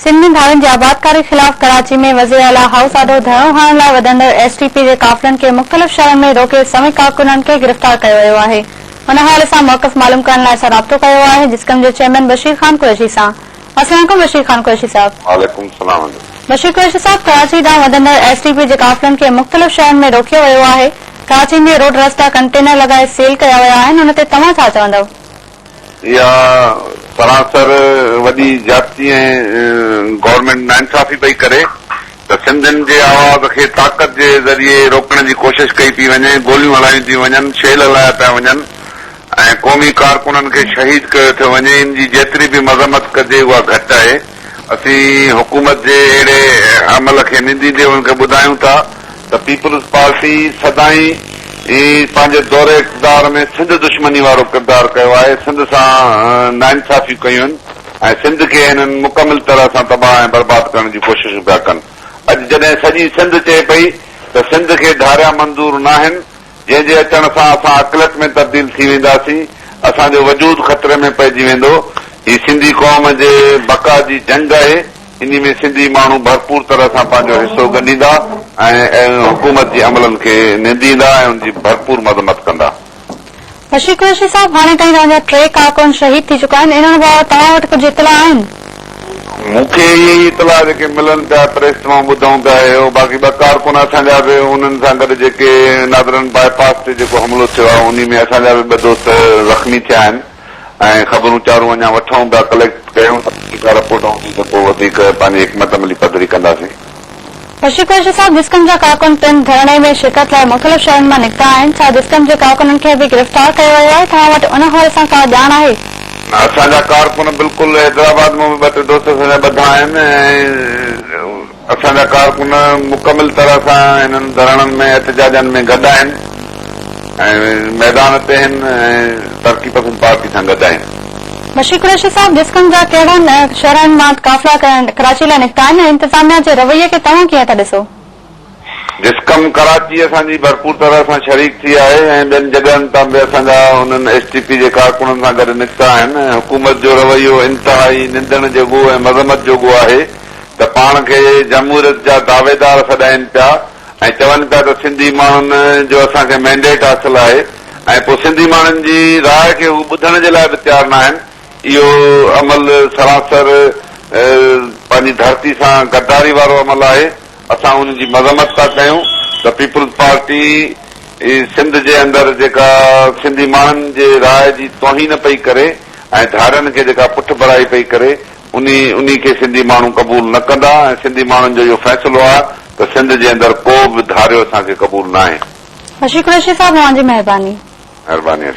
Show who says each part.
Speaker 1: سنڌ ۾ ڌارين جي آبادڪاري خلاف ڪراچي ۾ وزيراعليٰ هائوس آڏو ڌرڻو هڻڻ لاء وڌندڙ ايس ٽي پي جي قافلن کي مختلف شهرن ۾ روڪي سوين ڪارڪنن کي گرفتار ڪيو ويو آهي. ان حوالي سان موقف معلوم ڪرڻ لاء اسان رابطو ڪيو آهي جسقم جي چيئرمين بشير خان قريشي سان. السلام عليڪم بشير خان قريشي صاحب.
Speaker 2: وعليڪم السلام.
Speaker 1: بشير قريشي صاحب ڪراچي ڏانهن وڌندڙ ايس ٽي پي جي قافلن کي مختلف شهرن ۾ روڪيو ويو آهي، ڪراچي ۾ روڊ رستا ڪنٽينر لڳائي سيل ڪيا ويا آهن ان تي توهان ڇا چوندؤ؟
Speaker 2: اها سراسر وڏي زيادتي ۽ گورنمينٽ ناانصافي پئي ڪري ته سنڌين جي آواز کي طاقت جي ذريعي روڪڻ جي ڪوشش ڪئي پئي وڃي، گوليون هلايون ٿيون وڃن، شيل هلايا پيا وڃن ۽ قومي ڪارڪنن کي شهيد ڪيو ٿيو وڃي، ان جي جيتري به مذمت ڪجي اها گهٽ آهي. اسين حڪومت جي اهڙي عمل کي ننديندي انهن کي ٻڌايون ٿا ته پيپلز پارٽي سدائين پنهنجي دور اقتدار ۾ سنڌ دشمني وارو ڪردار ڪيو آهي، سنڌ سان ناانصافيون ڪيون آهن ۽ سنڌ کي هنن مڪمل طرح سان تباهه ۽ برباد ڪرڻ جون ڪوششون پيا ڪن. اڄ جڏهن سڄي سنڌ چئي پئي ته سنڌ کي ڌاريا منظور ناهن، جنهن جي اچڻ سان اسان اقليت ۾ تبديل ٿي وينداسين، اسان جو وجود خطري ۾ پئجي ويندو. هي سنڌي قوم جي بقا جي جنگ آهي، انهي ۾ سنڌي ماڻهو ڀرپور طرح سان پنهنجو حصو ڳنڍيندا ۽ حڪومت جي عملن کي ننديندا ۽ ان جي ڀرپور مذمت ڪندا.
Speaker 1: بشير قريشي صاحب هاڻي تائين توهان جا ٽي ڪارڪن شهيد ٿي چڪا آهن انهن بابت توهان وٽ ڪجهه اطلاع آهن؟
Speaker 2: مون کي اهي ئي اطلاع جيڪي ملن پيا پريس مان ٻڌون پيا اهو باقي ٻه ڪارڪن اسان جا به انهن سان گڏ جيڪي نادرن باء پاس تي جيڪو حملو ٿيو آهي انهي ۾ اسان جا به ٻه دوست زخمي ٿيا آهن. ۽ خبرون چارون اڃا وٺون پيا ڪليڪٽ ڪيون ٿا جيڪا رپورٽ هوندي ته پوء وڌيڪ پنهنجي حڪمت عملي پڌري ڪنداسين.
Speaker 1: بشير قريشي صاحب جسقم جا ڪارڪن پڻ ڌرڻي ۾ شرڪت لاء مختلف شهرن مان نڪتا آهن ڇا جسقم جي ڪارڪنن کي به گرفتار ڪيو ويو آهي توهان وٽ ان حوالي سان ڪا ڄاڻ آهي؟
Speaker 2: اسان جا ڪارڪن بلڪل حيدرآباد مان به ٻه ٽي دوست اسان جا ٻڌا آهن ۽ اسان جا ڪارڪن مڪمل طرح سان هنن ڌرڻن ۾ احتجاجن ۾ گڏ آهن ۽ ميدان تي آهن ۽ ترقي پسند پارٽي سان گڏ آهن.
Speaker 1: بشير قريشي صاحب جسقم جا ڪهڙن شهرن مان قافلا ڪراچي لاء نڪتا آهن ۽ انتظاميا جي رويي کي توهان ڪيئن ٿا ڏسو؟
Speaker 2: جسقم ڪراچي اسان جي ڀرپور طرح سان شريڪ ٿي آهي ۽ ٻين جڳهن تان به اسان جا انهن ايس ٽي پي جي ڪارڪنن سان گڏ نڪتا آهن ۽ حڪومت جو رويو انتهائي نندڻ جوڳو ۽ مذمت جوڳو آهي ته پاڻ کي جمهوريت جا دعويدار سڏائين پيا ۽ چون پيا ته سنڌي ماڻهن جو اسان کي مينڊيٽ حاصل آهي ۽ پوء سنڌي ماڻهن جي راء کي هو ٻڌڻ جي لاء به تيار ناهن. اهو عمل سراسر پنهنجي ڌرتي سان غداري وارو عمل آهي. اسان ان جي مذمت ٿا ڪيون ته پيپلز پارٽي سنڌ جي اندر جيڪا سنڌي ماڻهن جي راء جي توهين پئي ڪري ۽ ڌارين کي جيڪا پٺڀرائي پئي ڪري انهي انهي کي سنڌي ماڻهو قبول نه ڪندا ۽ سنڌي ماڻهن جو اهو فيصلو آهي ته سنڌ جي اندر ڪو به ڌاريو اسان کي قبول ناهي.
Speaker 1: بشير قريشي صاحب اوهان جي مهرباني.
Speaker 2: مهرباني.